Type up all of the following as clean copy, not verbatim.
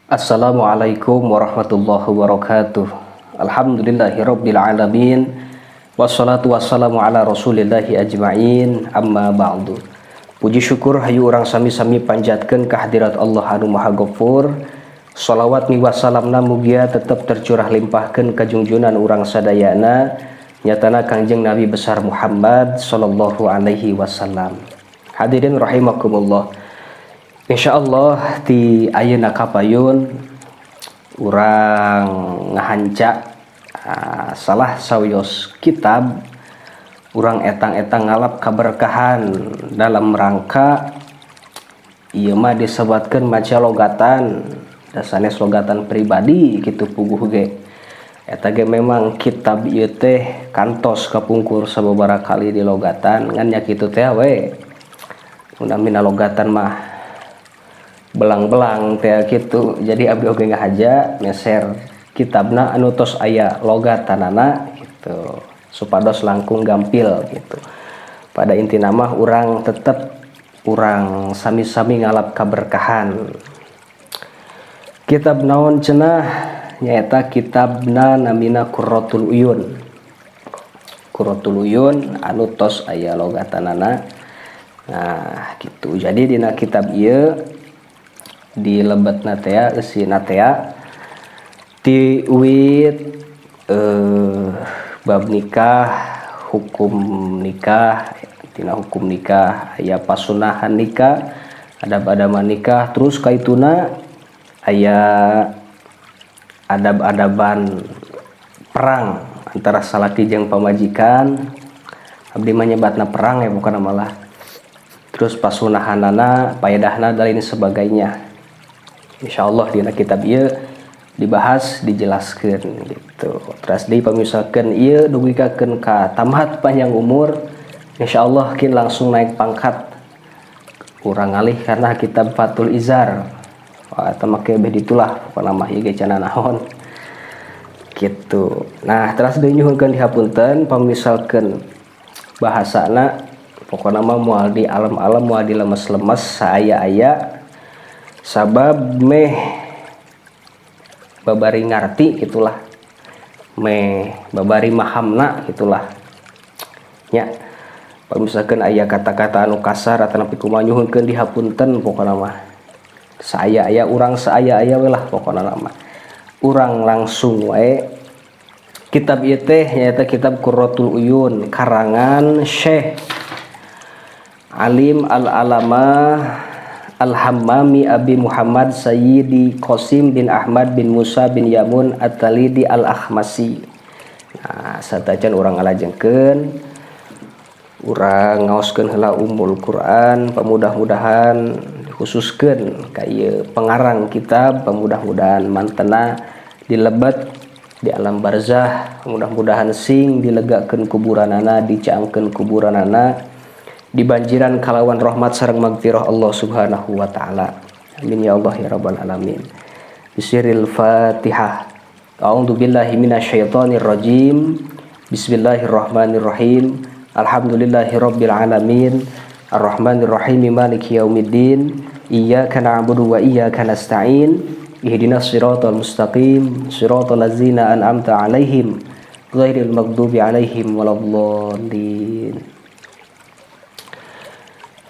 Assalamualaikum warahmatullahi wabarakatuh. Alhamdulillahirabbil alamin. Wassalatu wassalamu ala rasulillahi ajmain. Amma ba'du. Puji syukur hayu urang sami-sami panjatkeun kehadirat Allah anu Maha Ghafur. Salawat miwah salamna mugia tetep tercurah limpahkeun ka junjunan urang sadayana, nyatana Kangjeng Nabi besar Muhammad sallallahu alaihi wasallam. Hadirin rahimakumullah. Insyaallah di ayeuna kapayun urang ngahanca salah sawios kitab, urang etang-etang ngalap kaberkahan dalam rangka ieu mah disebatkeun maca logatan, da sanes logatan pribadi kitu puguh ge. Eta ge memang kitab ieu teh kantos kapungkur sababaraha kali di logatan, ngan nya kitu teh we namina logatan mah belang-belang teh gitu. Jadi abdi oge ngahaja meser kitabna anu tos aya logatanana gitu, supados langkung gampil gitu. Pada inti nama urang tetep urang sami-sami ngalap kaberkahan. Kitab naon cenah? Nyaeta kitabna namina Qurratul Uyun. Qurratul Uyun anu tos aya logatanana. Nah, gitu. Jadi dina kitab ieu di lebetna tea eusina tea ti wit bab nikah, hukum nikah, tina hukum nikah aya pasunahan nikah, adab-adaban nikah, terus kaituna aya adab-adaban perang antara salaki jeung pamajikan. Abdi mah nyebatna perang ya, bukan malah. Terus pasunahanana, paedahna, dan lain sebagainya. Insyaallah dina kitab ieu dibahas, dijelaskan gitu. Terus di pamisakeun ieu dugikakeun ka tamat panjang umur, insyaallah kin langsung naik pangkat, kurang ngalih karena kitab Fathul Izar. Wah, eta make beh ditulah pokona mah, ieu ge cenah naon gitu. Nah, terus deui nyuhunkeun dihapunten pamisalkeun bahasana, pokona mah moal di alam-alam, moal di lemes-lemes, saaya-aya, sabab meh babari ngarti gitulah, meh babari mahamna gitulah nya. Pamisalkeun aya kata-kata anu kasar atau nepi kumaha, nyuhunkeun dihapunten. Pokona mah saaya-aya urang, saaya-aya we lah. Pokona mah urang langsung wae. Kitab ieu teh nyaeta kitab Qurratul Uyun karangan Syekh Alim Al-Alamah Al-Hammami Abi Muhammad Sayyidi Qasim bin Ahmad bin Musa bin Yamun At-Talidi Al-Akhmasi. Nah, satacan urang ngalajengkeun, urang ngaoskeun heula Ummul Quran. Pamudah-mudahan dikhususkeun ka ieu pengarang kitab, pamudah-mudahan mantena dilebet di alam barzah, mudah-mudahan sing dilegakeun kuburanana, dicaangkeun kuburanana, dibanjiran kalawan rahmat sareng magfirah Allah Subhanahu wa taala. Amin ya Allah ya rabbal alamin. Bisiril Fatihah. A'udzu billahi minasyaitonir rajim. Bismillahirrahmanirrahim. Alhamdulillahirabbil alamin. Arrahmanir rahim, maliki yaumiddin. Iyyaka na'budu wa iyyaka nasta'in. Ihdinas siratal mustaqim, siratal ladzina an'amta 'alaihim, ghairil maghdubi 'alaihim waladdallin.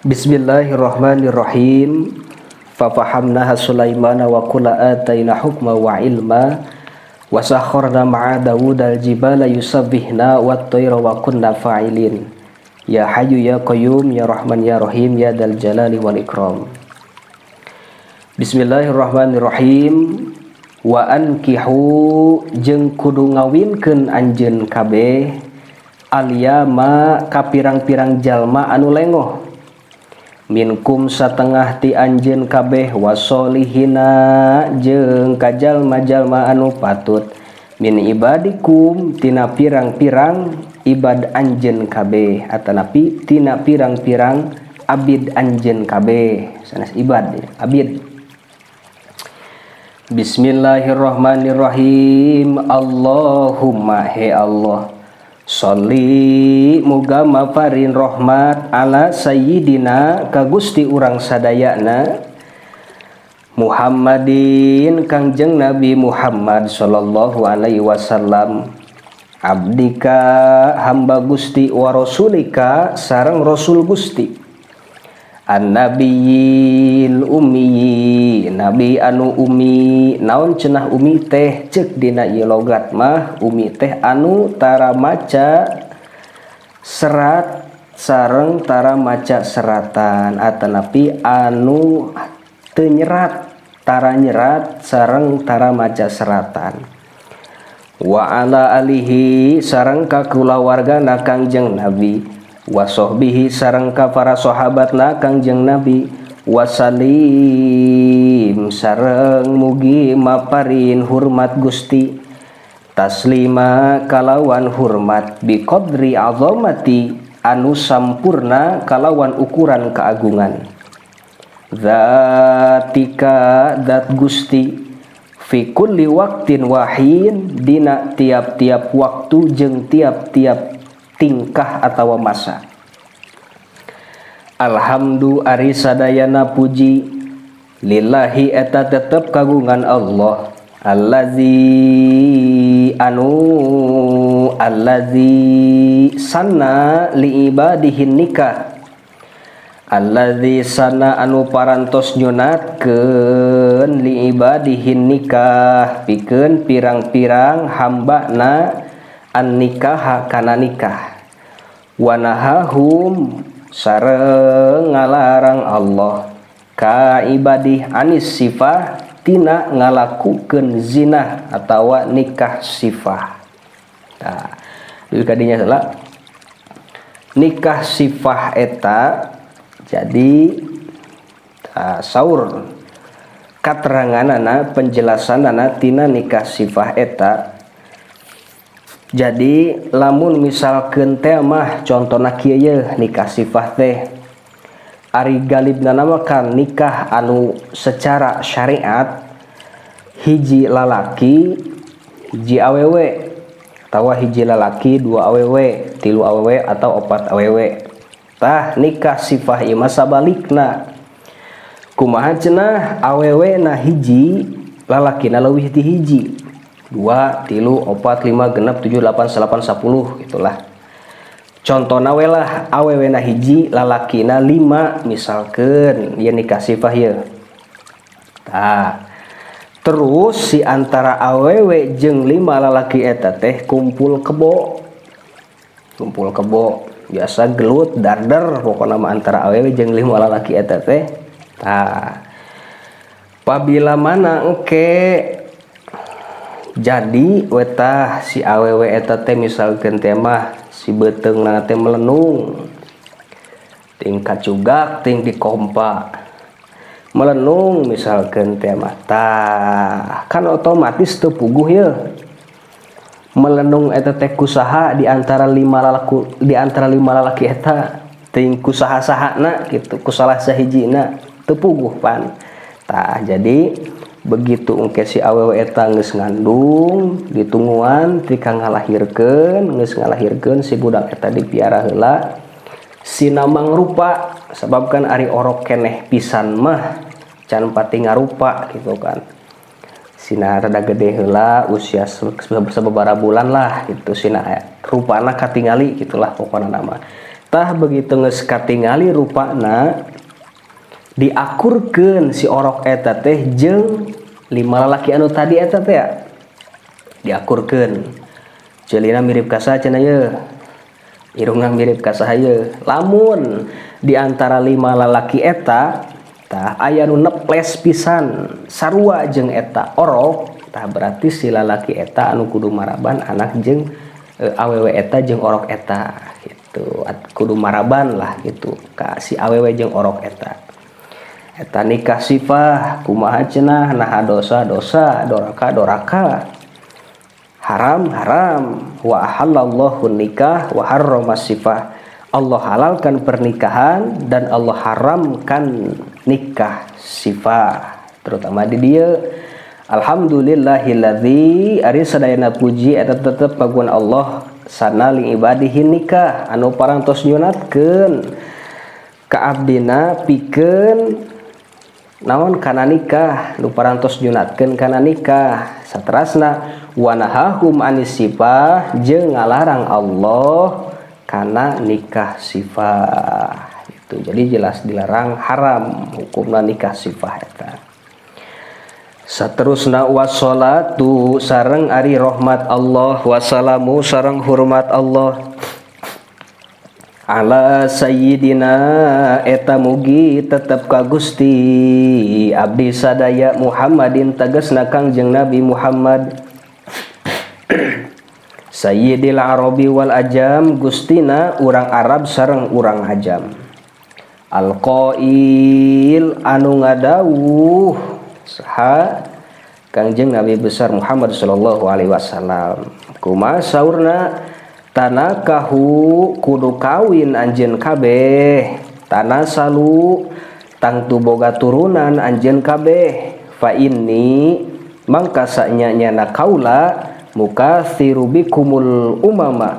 Bismillahirrahmanirrahim. Fafahamnaha Sulaimana wa kulla ataina hukma wa ilma wa sakharna ma'a Dawud al-jibala yusabbihna wat tayra wa kunna fa'ilin. Ya Hayyu ya Qayyum ya Rahman ya Rahim ya Dzal Jalali wal Ikram. Bismillahirrahmanirrahim. Wa ankihu, jeung kudu ngawinkeun anjeun kabeh, al-yama ka pirang-pirang jalma anu lengoh, minkum satengah ti anjeun kabeh, wasolihina jeung ka jalma-jalma anu patut, min ibadikum tina pirang-pirang ibad anjeun kabeh, atanapi tina pirang-pirang abid anjeun kabeh, sanes ibad, abid. Bismillahirrahmanirrahim. Allahumma, he Allah, sholli, muga maparin rahmat, ala sayyidina ka gusti urang sadayana. Muhammadin Kangjeng Nabi Muhammad sallallahu alaihi wasallam abdika hamba Gusti wa rasulika sareng rasul Gusti An-nabiyil ummi nabi anu umi. Naon cenah umi teh? Cek dina ieu logat mah umi teh anu tara maca serat sareng tara maca seratan, atanapi anu teu nyerat, tara nyerat sareng tara maca seratan. Wa ala alihi sareng ka kulawargana Kangjeng Nabi, wa sahbihi sareng ka para sahabatna Kangjeng Nabi, wasalim sareng mugi maparin hormat Gusti, taslima kalawan hormat, biqadri azamati anu sampurna kalawan ukuran keagungan, zatika dat Gusti, fi kulli waqtin wahin dina tiap-tiap waktu jeung tiap-tiap tingkah atau masa. Alhamdu ari sadayana puji, lillahi eta tetep kagungan Allah, allazi anu allazi sanna li ibadihi nikah, allazi sanna anu parantos nyunatkeun, li ibadihi nikah pikeun pirang-pirang hambana, an nikah kana nikah, wa nahahum sareng ngalarang Allah ka ibadih, anis sifah tina ngalakukeun zina atawa nikah sifah. Nah, di kadinya salah nikah sifah eta. Jadi saur kateranganana, penjelasanana tina nikah sifah eta. Jadi lamun misalkeun teh mah contohna kieu ye, nikah sifah teh ari galibna mah kan nikah anu secara syariat hiji lalaki hiji awewe, atawa hiji lalaki dua awewe, tilu awewe, atau opat awewe. Tah, nikah sifah ieu mah sabalikna. Kumaha cenah? Awewe na hiji, lalakina leuwih ti hiji, dua, tilu, opat, lima, genep, tujuh, delapan, salapan, 10 gitulah. Contohna we lah, awewe na hiji, lalakina lima misalkan, ya nikah sifah ya. Tah, terus si antara awewe jeung lima lalaki eta teh kumpul kebo, kumpul kebo biasa, gelut darder pokokna mah antara awewe jeung lima lalaki eta teh. Tah, pabila mana engke jadi wetah si awewe eta teh misalkan teh mah si beuteungna teh melenung ting kacugak ting dikompa melenung misalkan teh mah. Tah, kan otomatis teu puguh ya melenung eta teh kusaha di antara lima lalaku, di antara lima lalaki eta ting kusaha sahana gitu, kusalah sahijina teu puguh pan. Tah, jadi begitu engke si awewe eta geus ngandung ditungguan tika ngalahirkeun, geus ngalahirkeun si budak eta dipiara heula sina mangrupa, sebab kan ari orok keneh pisan mah can pati ngarupa gitu kan. Sina rada gede heula, usia sababaraha bulan lah gitu, sina rupana katingali gitulah pokona nama. Tah, begitu geus katingali rupana, diakurkeun si orok eta teh jeung lima lalaki anu tadi eta teh ya. Diakurkeun, ceulina mirip ka saha cenah ye, irungna mirip ka saha ye. Lamun di antara lima lalaki eta tah aya nu neples pisan sarua jeung eta orok, tah berarti si lalaki eta anu kudu maraban anak jeung awewe eta jeung orok eta gitu, kudu maraban lah gitu ka si awewe jeung orok eta. Eta nikah sifah. Kumaha cenah? Nah, dosa dosa, doraka doraka, haram haram. Wa ahallallahu nikah wa harrama sifah. Allah halalkan pernikahan dan Allah haramkan nikah sifah, terutama di dia. Alhamdulillahilladzi ari sadayana puji eta tetep kagungan Allah, sanna li ibadihi nikah anu parantos nyunatkeun ka abdina pikeun Naon kana nikah nu parantos nyunatkeun kana nikah. Saterasna wanahahum anis sifah jeung ngalarang Allah kana nikah sifah itu. Jadi jelas dilarang, haram hukumna nikah sifah eta. Saterusna wassalatu sareng ari rahmat Allah, wassalamu sareng hormat Allah, ala sayyidina eta mugi tetep ka Gusti abdi sadaya, Muhammadin tegasna Kangjeng Nabi Muhammad, Sayyidil Arabi wal Ajam, Gustina urang Arab sareng urang Ajam, Alqail anu ngadawuh saha Kangjeng Nabi besar Muhammad sallallahu alaihi wasallam. Kumaha saurna? Tanakahu kudu kawin anjeun kabeh, tanasalu tangtu boga turunan anjeun kabeh, fa inni mangka sanya-nyana kaula, mukatsiru bikumul umama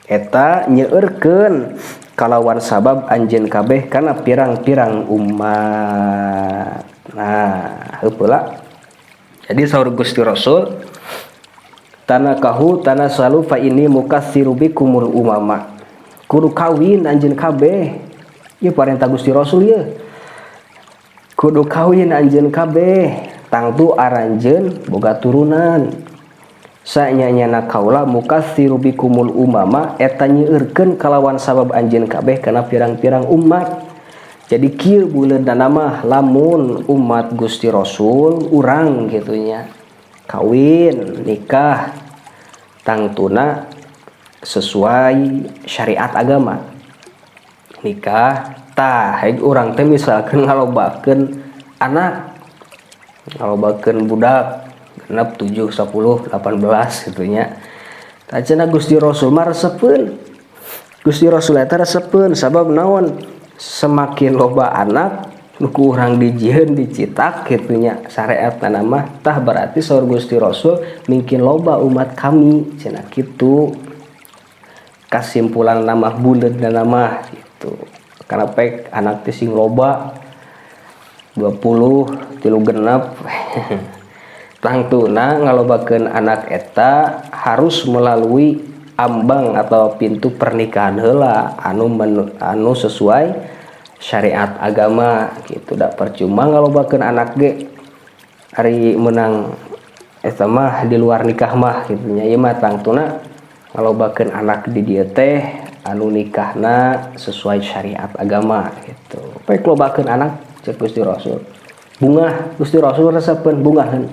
eta nyeurkeun kalawan sabab anjeun kabeh kana pirang-pirang umat. Nah, heupeula. Jadi saur Gusti Rasul, tanakahu tanasalu fa inni mukatsiru bikumul umama, kudu kawin anjeun kabeh. Ieu parentah Gusti Rasul ieu. Kudu kawin anjeun kabeh tangtu aranjeun boga turunan. Sanyanyana kaula mukatsiru bikumul umama eta nyeurkeun kalawan sabab anjeun kabeh kana pirang-pirang umat. Jadi kieu buleudna mah, lamun umat Gusti Rasul urang kitu nya kawin nikah tangtuna sesuai syariat agama nikah. Tah, urang teh misalkan ngalobakeun anak, ngalobakeun budak genep, 7, 10, 18 gitu nya. Tah, cenah Gusti Rasul mah resepeun. Gusti Rasul eta resepeun sabab naon? Semakin loba anak nu ku urang dijieun, dicitak kitu nya, syariatna mah. Tah, berarti saur Gusti Rasul mungkin loba umat kami cenah kitu. Kasimpulan nama buleudna mah gitu, karena pek anak teh sing loba 20 tilu genep. Tangtuna ngalobakeun anak eta harus melalui ambang atau pintu pernikahan heula anu sesuai syariat agama gitu. Da percuma ngalobakeun anak ge ari menang eta mah di luar nikah mah gitu nya. Ieu mah tangtuna ngalobakeun anak di dieu teh anu nikahna sesuai syariat agama gitu. Pek lobakeun anak, cek Gusti Rasul bungah. Gusti Rasul resepeun, bungaheun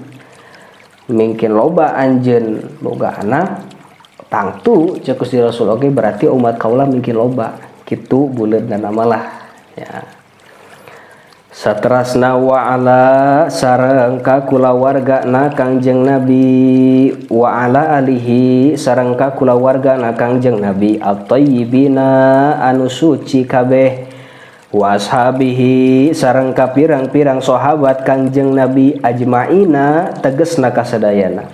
mungkin loba anjeun boga anak. Tangtu cek Gusti Rasul oge berarti umat kaula mungkin loba kitu buleudna malah ya. Saterasna wa ala sareng ka kulawargana Kangjeng Nabi, wa ala alihi sareng ka kulawargana Kangjeng Nabi, at-tayyibina anu suci kabeh, wa ashabihi sareng ka pirang-pirang sahabat Kangjeng Nabi, ajmaina tegesna kasadayana,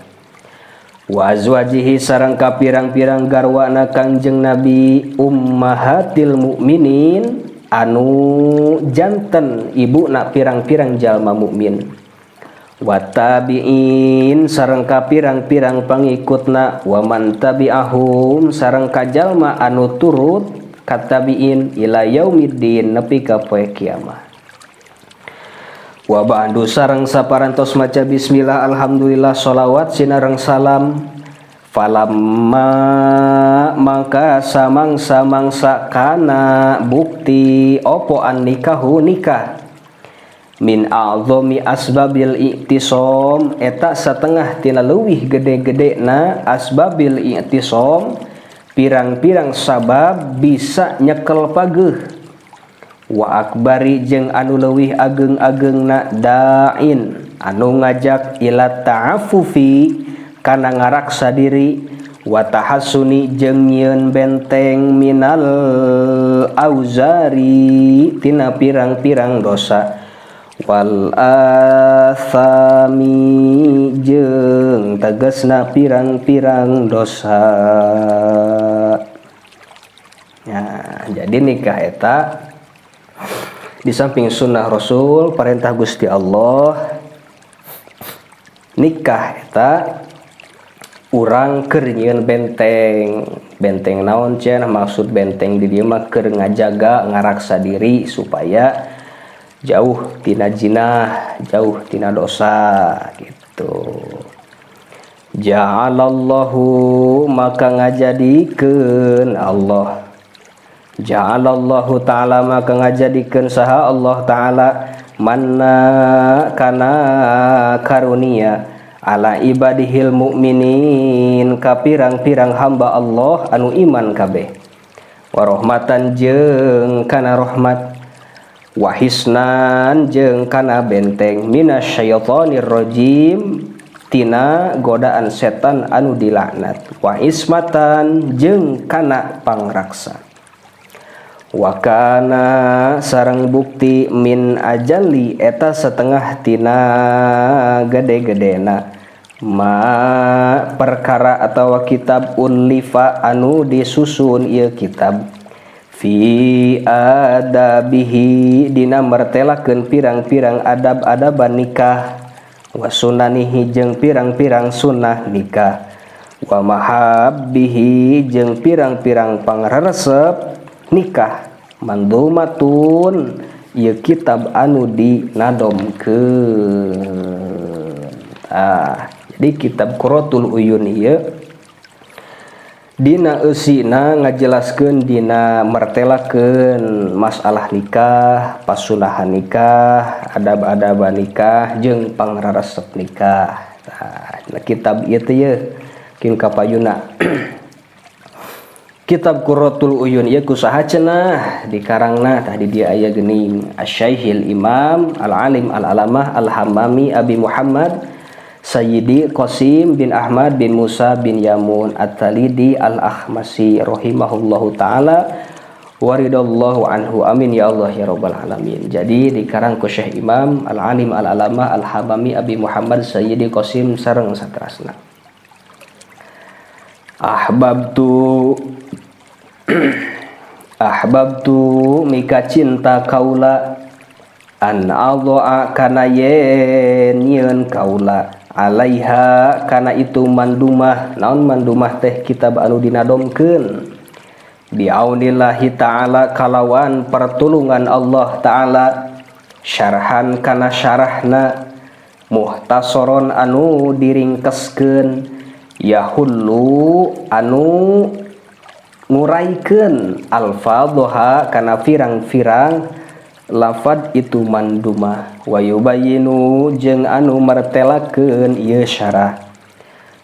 wa azwajihi sareng ka pirang-pirang garwana Kangjeng Nabi, ummahatil mukminin anu janten ibu nak pirang-pirang jalma mukmin, wa tabi'in sareng ka pirang-pirang pangikutna, wa man tabi'ahum sareng ka jalma anu turut ka tabi'in, ila yaumiddin nepi ka poe kiamat. Wa ba'du sareng saparantos maca bismillah, alhamdulillah, sholawat sinareng salam. Falamma maka samangsa-mangsa, kana bukti opo, an nikahu nikah, min a'zami asbabil i'tisom eta setengah tina leuwih gede-gede na asbabil i'tisom pirang-pirang sabab bisa nyekel pageuh, wa akbari jeung anu leuwih ageng-agengna da'in anu ngajak, ila ta'afufi kana ngaraksa diri, wa tahassuni jeung nyieun benteng, minal auzari tina pirang-pirang dosa, wal athami jeung tegasna pirang-pirang dosa. Ya, jadi nikah eta Di samping sunnah Rasul, perintah Gusti Allah, nikah eta urang keur nyieun benteng. Benteng naon cenah? Maksud benteng di dieu mah keur ngajaga, ngaraksa diri supaya jauh tina jinah, jauh tina dosa gitu. Ja'alallahu maka ngajadikeun Allah, ja'alallahu ta'ala maka ngajadikeun saha Allah ta'ala, manna kana karunia, ala ibadihil mukminin ka pirang-pirang hamba Allah anu iman kabeh, warohmatan jeung kana rahmat, wahisnan jeung kana benteng, minasyaitonir rajim tina godaan setan anu dilaknat, wa ismatan jeung kana pangraksa. Wakana sareng bukti, min ajalli eta setengah tina gede-gedena, ma perkara atau kitab, ullifa anu disusun ieu kitab, fi adabihi dina mertelakeun pirang-pirang adab-adaban nikah, wa sunanihi jeung pirang-pirang sunnah nikah, wa mahabbihi jeung pirang-pirang pangraresep nikah, mandumatun ieu kitab anu dinadomkeun. Ah, jadi kitab Qurratul Uyun ieu dina eusina ngajelaskeun, dina mertelakeun masalah nikah, pasunahan nikah, adab-adaban nikah jeung pangraresep nikah. Nah, kitab ieu teh ye kin kapayuna. Kitab Qurratul Uyun ieu ku saha cenah dikarangna? Tadi dia aya geuning, Asy-Syaikhil Imam Al-Alim Al-Alamah Al-Hammami Abi Muhammad Sayyidi Qasim bin Ahmad bin Musa bin Yamun At-Talidi Al-Akhmasi rahimahullahu taala waridallahu anhu, amin ya Allah ya rabbal alamin. Jadi dikarang ku Syekh Imam Al-Alim Al-Alamah Al-Hamami Abi Muhammad Sayyidi Qasim sareng satrasna. Ahbabtu, ahbabtu mika cinta kaula, an adha'a kana yen nyieun kaula, alaiha kana itu mandumah. Naon mandumah teh? Kitab anu dinadomkeun. Biaunillahi ta'ala kalawan pertulungan Allah ta'ala, syarhan kana syarahna, muhtasoron anu diringkeskeun, yahullu anu nguraikeun, alfadhoha kana pirang-pirang lafad itu mandumah, wa yubayyinu jeung anu martelakeun ieu syarah,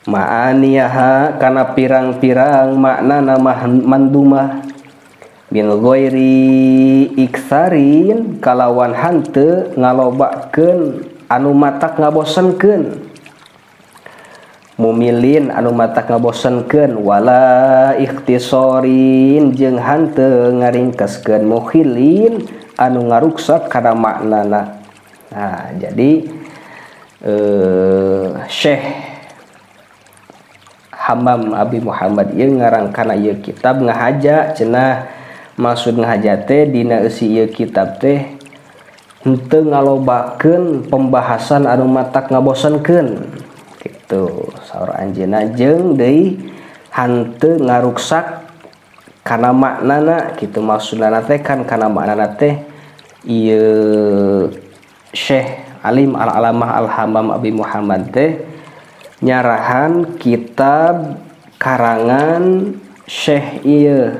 ma'aniyaha kana pirang-pirang maknana mandumah, min ghairi iktsarin kalawan hanteu ngalobakeun anu matak ngabosenkeun, mumilin anu matak ngabosenkeun, wala ikhtisorin jeung hanteu ngaringkeskeun, mukhilin anu ngaruksak kana maknana. Nah, jadi Syekh Hamam Abi Muhammad ieu ngarang kana ieu kitab ngahaja cenah. Maksud ngahaja teh dina eusi ieu kitab teh henteu ngalobakeun pembahasan anu matak ngabosenkeun gitu saur anjeunna, jeung deui hanteu ngaruksak kana maknana gitu. Maksudna teh kan kana maknana teh ieu Syekh Alim Al-Alamah Al-Hamam Abi Muhammad teh nyarahan kitab karangan Syekh ieu,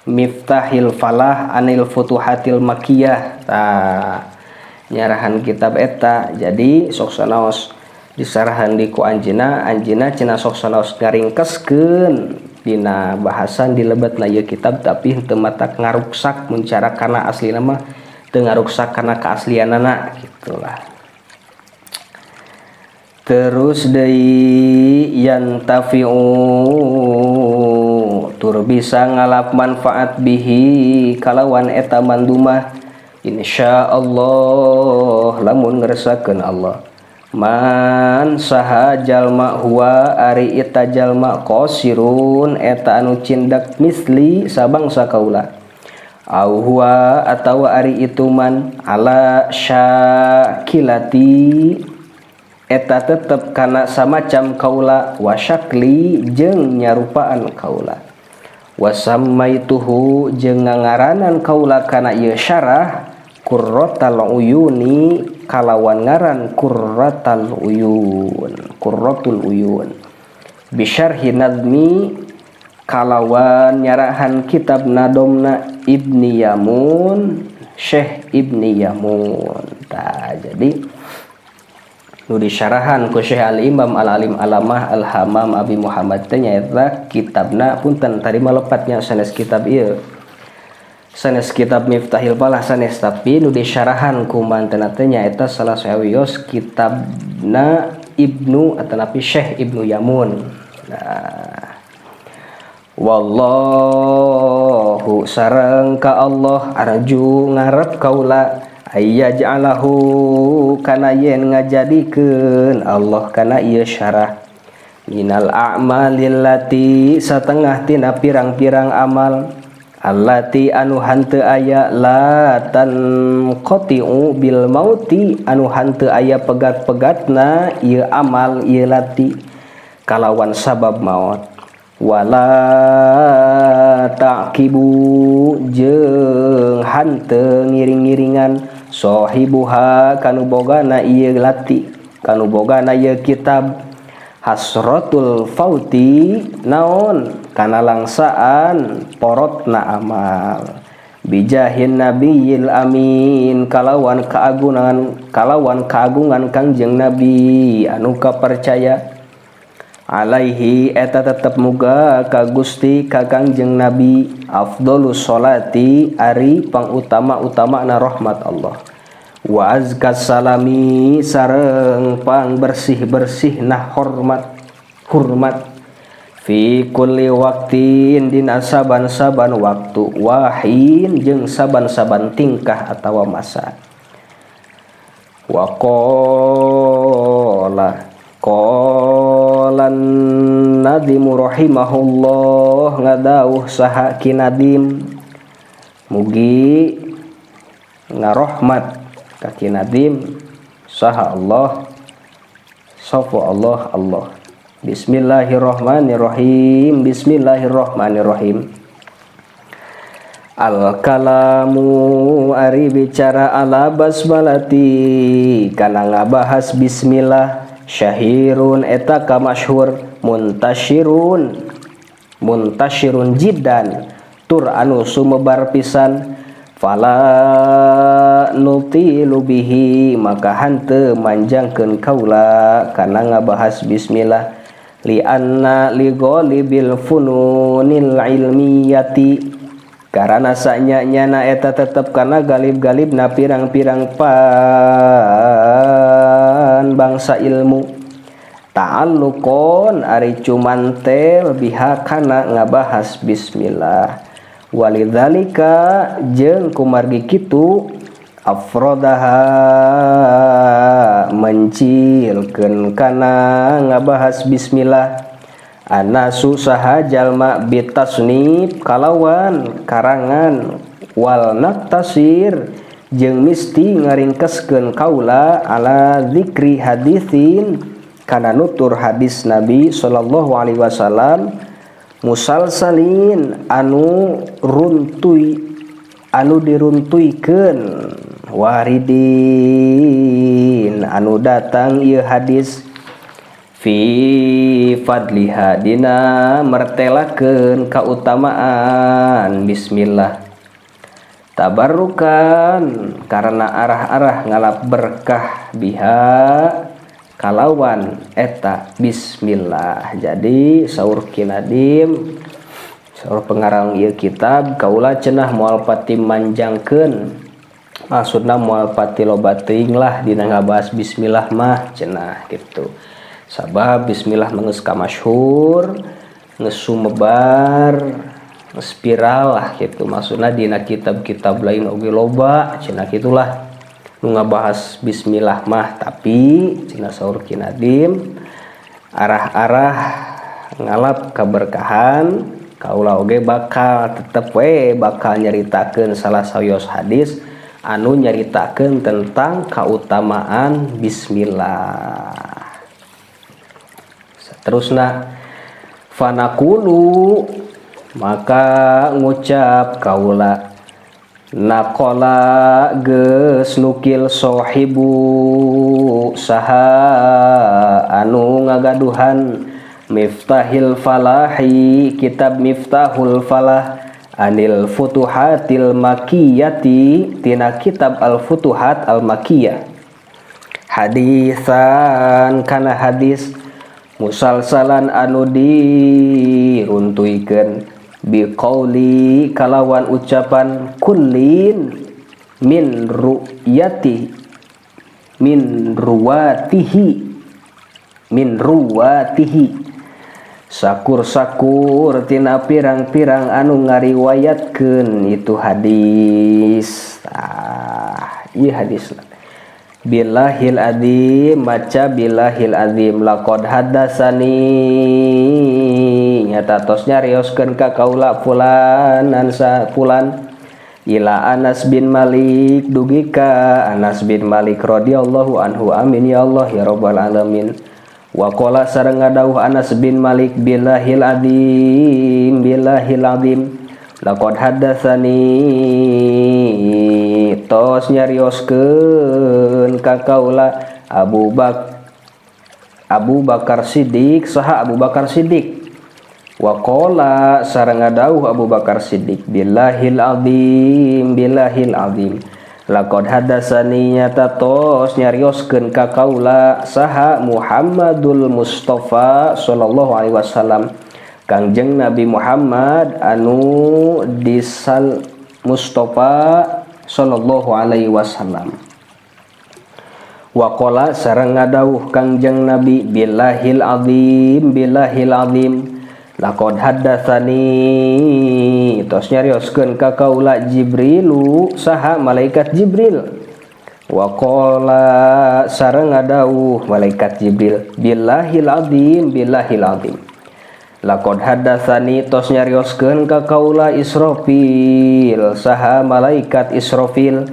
Miftahil Falah Anil Futuhatil Makiyah. Tah, nyarahan kitab eta. Jadi sok sanaos disarahan di ku anjeunna, anjeunna cenah sok sanaos ngaringkeskeun dina bahasan di lebetna ieu kitab, tapi henteu matak ngaruksak mun cara kana aslina mah teu ngaruksak kana keaslianana gitulah. Terus deui, yantafi'u tur bisa ngalap manfaat, bihi kalawan eta mandumah, insyaallah lamun ngersakeun Allah, man saha jalma, huwa ari eta jalma, qasirun eta anu cindak, misli sabangsa kaula. Au huwa atawa ari itu man ala syakilati eta tetep kana samacam kaula, wa syakli jeung nyarupaan kaula, wasammaituhu jeung ngangaranan kaula kana ieu syarah, Qurratal Uyuni, kalawan ngaran Qurratal Uyun, Qurratul Uyun, bisyarhi nadmi, kalawan nyarahan kitab nadomna Ibni Yamun, Syekh Ibni Yamun. Tah, jadi nu disyarahan ku Syekh Al-Imam Al-Alim Alamah Al-Hamam Abi Muhammad teh nyaeta kitabna, punten tadi mah lepatnya, sanes kitab ieu, sanes kitab Miftahil Falah sanes, tapi nu disyarahan ku mantena teh nyaeta salah sawios kitabna Ibnu atanapi Syekh Ibnu Yamun. Nah, wallahu sareng ka Allah arju ngarep kaula, ayyaj'alahu kana yen ngajadikeun Allah kana ieu syarah, minal a'malil lati satengah tina pirang-pirang amal, allati anu hanteu aya, la tanqatiu bil mauti anu hanteu aya pegat-pegatna ieu amal, ieu lati, kalawan sabab maot, wala ta'qibu jeung hanteu ngiring-ngiringan, sahibuha kanu bogana ieu lati, kanu bogana ieu kitab, hasratul fauti naon kana langsaan porotna amal, bijahin nabiyil amin kalawan keagungan Kangjeng Nabi anu kapercaya, alaihi eta tetep muga ka Gusti ka Kangjeng Nabi, afdhalus sholati ari pangutama-utama na rahmat Allah, wa azkas salami sareng pang bersih-bersih nah hormat hormat, fi kulli waqtin dina saban-saban waktu, wahin jeung saban-saban tingkah atawa masa. Wa qala qala nadimu rahimahullah, ngadawuh saha Ki Nadim, mugi ngarohmat ka Ki Nadim saha Allah, sapa Allah Allah. Bismillahirrahmanirrahim. Bismillahirrahmanirrahim. Al kalamu ari bicara, ala basmalati kana ngabahas bismillah, syahirun eta kamasyhur, muntasyirun muntasyirun jiddan tur anu sumebar pisan, fala nutilu bihi maka hanteu manjangkeun kaula kana ngabahas bismillah, li anna li ghalibil fununil ilmiyati karena sanya-nyana eta tetep kana galib-galib na pirang-pirang pan bangsa ilmu, ta'alluqon ari cumantel, biha kana ngabahas bismillah. Walidzalika jeung kumargi kitu, afrodaha mencilkeun kana ngabahas bismillah, anasu saha jalma, bitasnif kalawan karangan, wal naktasir jeung misti ngaringkeskeun kaula, ala zikri haditsin kana nutur hadis Nabi sallallahu alaihi wasallam, musalsalin anu runtuy, anu diruntuikeun, waridin anu datang ieu hadis, fi fadliha dina mertelakeun kautamaan bismillah, tabarrukan karena arah-arah ngalap berkah, biha kalawan eta bismillah. Jadi saur Ki Nadim, saur pengarang ieu kitab, kaula cenah moal pati manjangkeun, maksudna moal pati loba teuing lah dina ngabahas bismillah mah cenah gitu, sabab bismillah mah geus kamasyhur, geus sumebar, geus viral lah gitu. Maksudna dina kitab-kitab lain oge loba cenah gitulah nu ngabahas bismillah mah. Tapi cenah saur Ki Nadim, arah-arah ngalap keberkahan. Kaula oge bakal tetep we bakal nyaritakeun salah sawios hadis anu nyaritakeun tentang kautamaan bismillah. Seterusna, fanaqulu, maka ngucap kaula, naqala, geus nukil, sohibu, saha anu ngagaduhan, Miftahil Falahi, kitab Miftahul Falah, anil Futuhatil Makiyati, tina kitab Al Futuhat Al Makiyah, hadisan, kana hadis, musalsalan, anu diruntuikeun, biqauli, kalawan ucapan, kullin min ru'yati min ruwatihi min ruwatihi, sakur-sakur tina pirang-pirang anu ngariwayatkeun itu hadis. Ah, ieu hadis. Billahil adzim, maca billahil azim. Laqad haddatsani, nyata tos nyarioskeun ka kaula, fulanan, sa fulan, ila Anas bin Malik, dugi ka Anas bin Malik, radhiyallahu anhu, amin ya Allah ya rabbal alamin. Wa qala, sareng ngadawuh Anas bin Malik, billahil azim, billahil azim, laqad haddatsani, tos nyarioskeun ka kaula, Abu Bakar Siddiq, saha Abu Bakar Siddiq. Wa qala, sareng ngadawuh Abu Bakar Siddiq, billahil azim, billahil azim, laqad haddatsani, nyata tos nyarioskeun ka kaula, saha Muhammadul Mustafa sallallahu alaihi wasallam, Kangjeng Nabi Muhammad anu disal Mustafa sallallahu alaihi wasallam. Waqala, sareng ngadawuh Kangjeng Nabi, billahil azim, billahil azim, laqad haddatsani, tos nyarioskeun ka kaula, Jibrilu, saha malaikat Jibril. Waqala, sareng ngadawuh malaikat Jibril, billahil azim, billahil azim, laqad haddatsani, tos nyarioskeun ka kaula, Israfil, saha malaikat Israfil,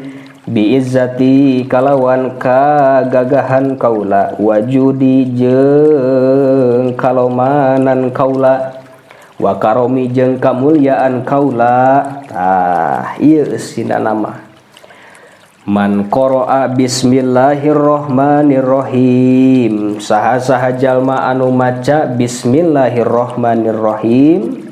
biizzati, kalawan kagagahan kaula, wajudi, jeung kalomanan kaula, wa karomi, jeung kamulyaan kaula. Tah, ieu eusina nama man qara'a bismillahirrahmanirrahim, saha-saha jalma anu maca bismillahirrahmanirrahim,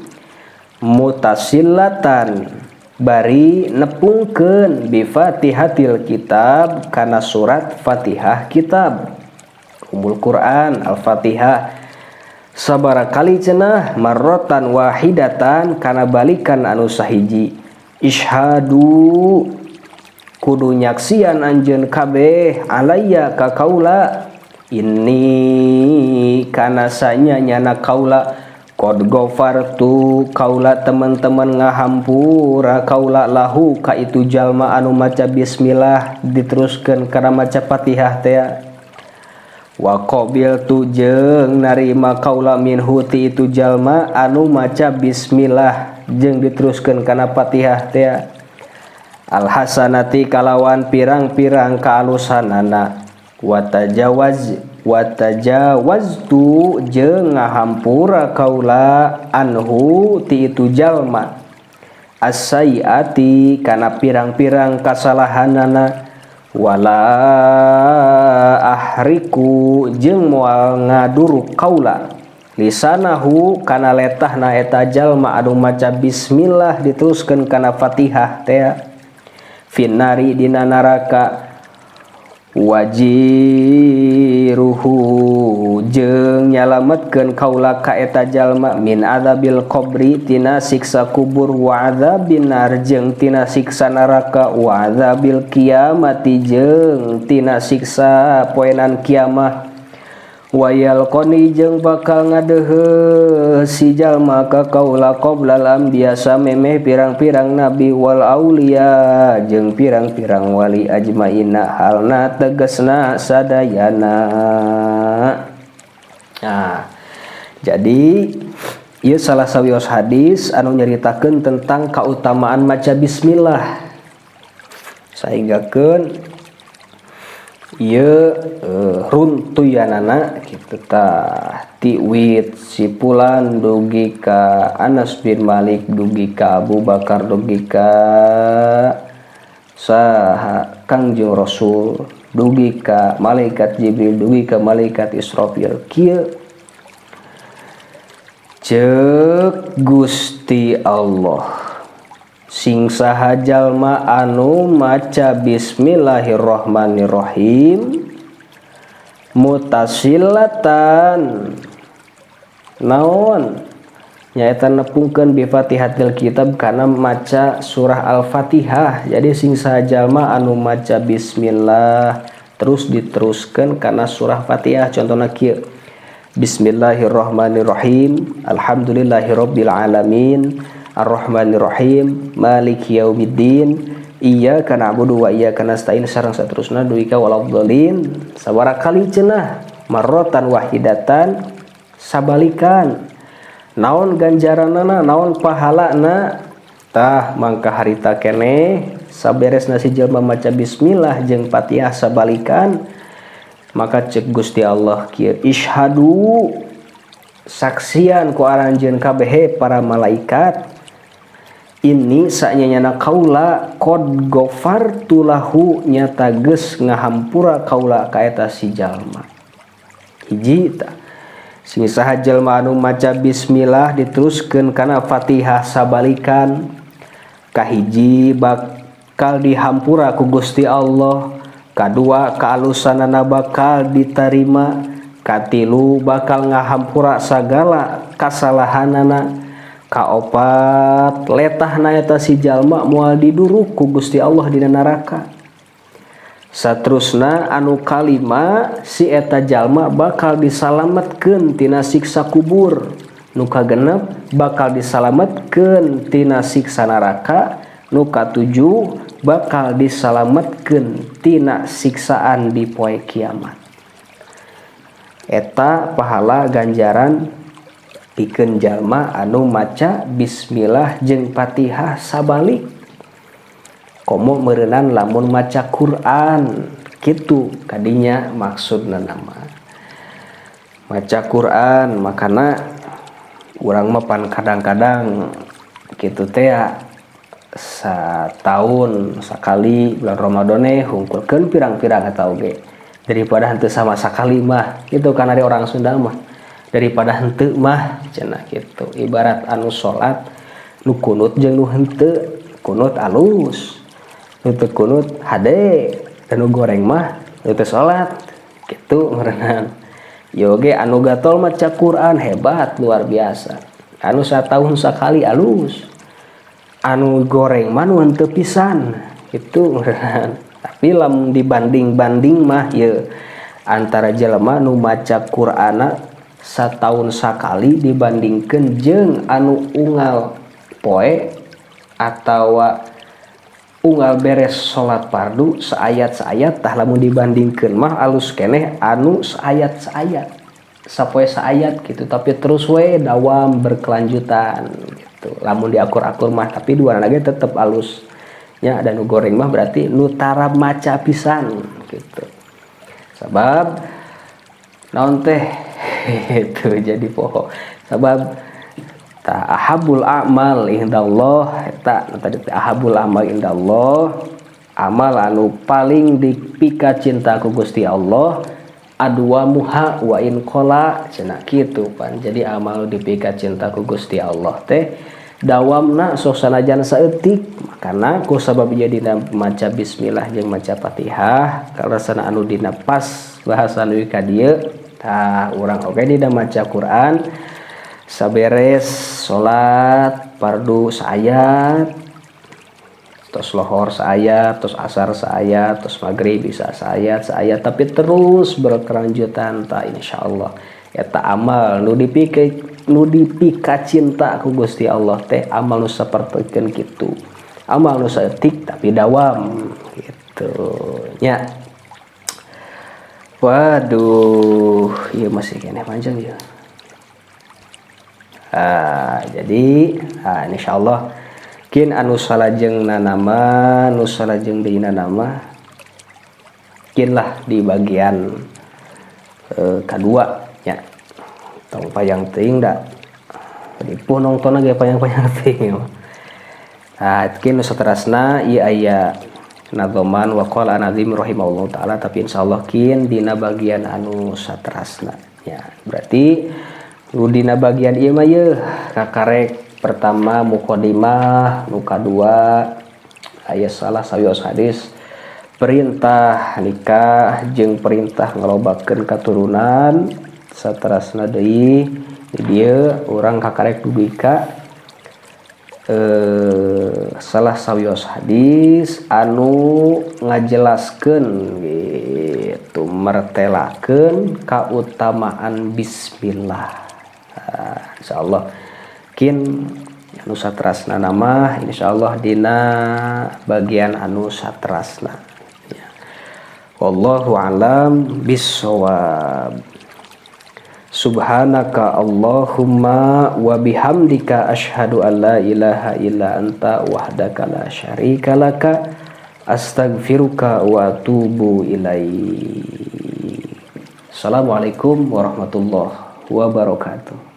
mutasilatan, bari nepungkeun, bi Fatihatil Kitab, kana surat Fatihah kitab, Ummul Quran Al-Fatihah, sabara kali cenah, marrotan wahidatan, kana balikan anu sahiji, isyhadu, kudu nyaksian anjeun kabeh, alayya, ka kaula, inni, kana sanya nyana kaula, qad ghafartu, kaula teman-teman ngahampura kaula, lahu, ka itu jalma anu maca bismillah diteruskeun kana maca Fatihah teh, wa qabiltu, jeung narima kaula, minhu, ti itu jalma anu maca bismillah jeung diteruskeun kana Fatihah teh, alhasanati, kalawan pirang-pirang kaalusanana, watajawaz watajawaztu, jeung ngahampura kaula, anhu, ti itu jalma, as-sayyiati, kana pirang-pirang kasalahanana, wala ahriku, jeung moal ngaduruk kaula, lisanahu, kana letahna eta jalma anu maca bismillah diteruskeun kana Fatihah teh, finnari, dina neraka, wajiruhu, jeung nyalametkeun kaula ka eta jalma, min adzabil qabri, tina siksa kubur, wa adzabin nar, jeung tina siksa neraka, wa adzabil kiamati, jeung tina siksa poenan kiamah, wa yalqoni, jeung bakal ngadeuheuh si jalma ka kaula, qoblal anbiya, samemeh pirang-pirang nabi, wal aulia, jeung pirang-pirang wali, ajmaina, halna tegesna sadayana. Nah, jadi Ieu salah sawios hadis anu nyaritakeun tentang kautamaan maca bismillah, sahinggakeun ieu runtuyanana kitu tah, ti wit si fulan dugi ka Anas bin Malik, dugi ka Abu Bakar, dugi ka saha, Kangjeng Rasul, dugi ka malaikat Jibril, dugi ka malaikat Israfil. Kieu cek Gusti Allah, sing saha jalma anu maca bismillahirrahmanirrahim mutasilatan, naon nyaeta nepungkeun, bi Fatihatil Kitab, kana maca surah Al-Fatihah. Jadi sing saha jalma anu maca bismillah terus diteruskan kana surah Fatihah, contohna kieu: Bismillahirrahmanirrahim, Alhamdulillahirabbil alamin, Arrahmanirrahim, Maliki yaumiddin, Iyyaka na'budu wa iyyaka nasta'in, sareng saterusna dugi ka waladhdallin. Sabaraha kali cenah? Marrotan wahidatan, sabalikan. Naon ganjaranana, naon pahalana? Tah, mangka harita keneh saberesna si jelma maca bismillah jeung Fatihah sabalikan, maka cek Gusti Allah kieu: Ishadu, saksian ku aranjeun kabeh para malaikat, ini saenyana kaula, qad ghafartu lahu, nyata geus ngahampura kaula ka eta si jalma. Hiji tah, sing saha jalma anu maca bismillah diteruskeun kana Fatihah sabalikan, kahiji bakal dihampura ku Gusti Allah, kadua kaalusanana bakal ditarima, katilu bakal ngahampura sagala kasalahanana, kaopat letahna eta si jalma moal diduruk ku Gusti Allah dina neraka, saterusna anu kalima si eta jalma bakal disalametkeun tina siksa kubur, nu kagenep bakal disalametkeun tina siksa neraka, nu katujuh bakal disalametkeun tina siksaan di poe kiamat. Eta pahala ganjaran pikeun jalma anu maca bismillah jeung Fatihah sabalik. Komo meureunan lamun maca Quran kitu kadinya. Maksudna nama maca Quran, makana urang mah pan kadang-kadang kitu teh setahun sekali bulan Ramadan hungkulkeun pirang-pirang eta oge, daripada henteu sama sekali mah itu kan. Ada orang Sunda mah, daripada henteu mah cenah gitu. Ibarat anu salat nu kunut jeung nu henteu kunut, alus nu teu kunut hade, dan nu goreng mah nu teu salat gitu meureunan. Yoge anu gatol maca Quran hebat luar biasa, anu satahun sekali alus, anu goreng mah nu henteu pisan itu. Tapi lamun dibanding-banding mah ye antara jelema nu maca Qur'ana satahun sakali dibandingkeun jeung anu unggal poe atau unggal beres salat fardu saayat-saayat. Tah, lamun dibandingkeun mah alus keneh anu saayat-saayat, sapoe saayat gitu, tapi terus we dawam berkelanjutan gitu lamun diakur-akur mah. Tapi dua lagi tetep alus nya. Ada nu goreng mah berarti nu tara maca pisan gitu. Sabab naon teh itu jadi poho? Sabab ta ahabul amal indallah eta tadi teh, ahabul amal indallah, amal anu paling dipika cinta ku Gusti Allah, adwamuha wa in qalla cenah kitu pan. Jadi amal dipika cinta ku Gusti Allah teh dawamna sok sanajan saeutik. Makana ku sabab ieu dina maca bismillah jeung maca Fatihah kaleresan anu dina pas bahasa nu ka dieu. Tah, urang oge dina maca Quran saberes salat fardu saayat, tos lohor saayat, tos asar saayat, tos maghrib bisa saayat saayat, tapi terus berkelanjutan. Tak insyaallah eta amal nu dipika, nu dipika cinta ku Gusti Allah teh amal nu sapertikeun kitu, amal nu saeutik tapi dawam gitu nya. Waduh, ieu masih keneh panjang ya. Jadi insyaallah kin anu salajengna nama, nu salajeng deuna nama kin lah di bagian kedua nya. Tong panjang teuing da ripuh nonton ge panjang-panjang teuing. Nah, kin nu saterasna ieu aya nadzoman wa qala an-nazim rahimahullah taala, tapi insyaallah kin dina bagian anu saterasna ya. Berarti nu dina bagian ieu mah yeuh kakarek pertama mukadimah, nu kadua aya salah sawios hadis perintah nikah jeung perintah ngalobakeun katurunan. Saterasna deui di dieu urang kakarek dugi ka salah sawios hadis anu ngajelaskeun gitu, mertelakeun kautamaan bismillah. Nah, insyaallah kin anu saterasna nama insyaallah dina bagian anu saterasna ya. Wallahu alam bissawab. Subhanaka Allahumma wa bihamdika asyhadu an la ilaha illa anta wahdaka la syarika laka astaghfiruka wa atubu ilaik. Assalamualaikum warahmatullahi wabarakatuh.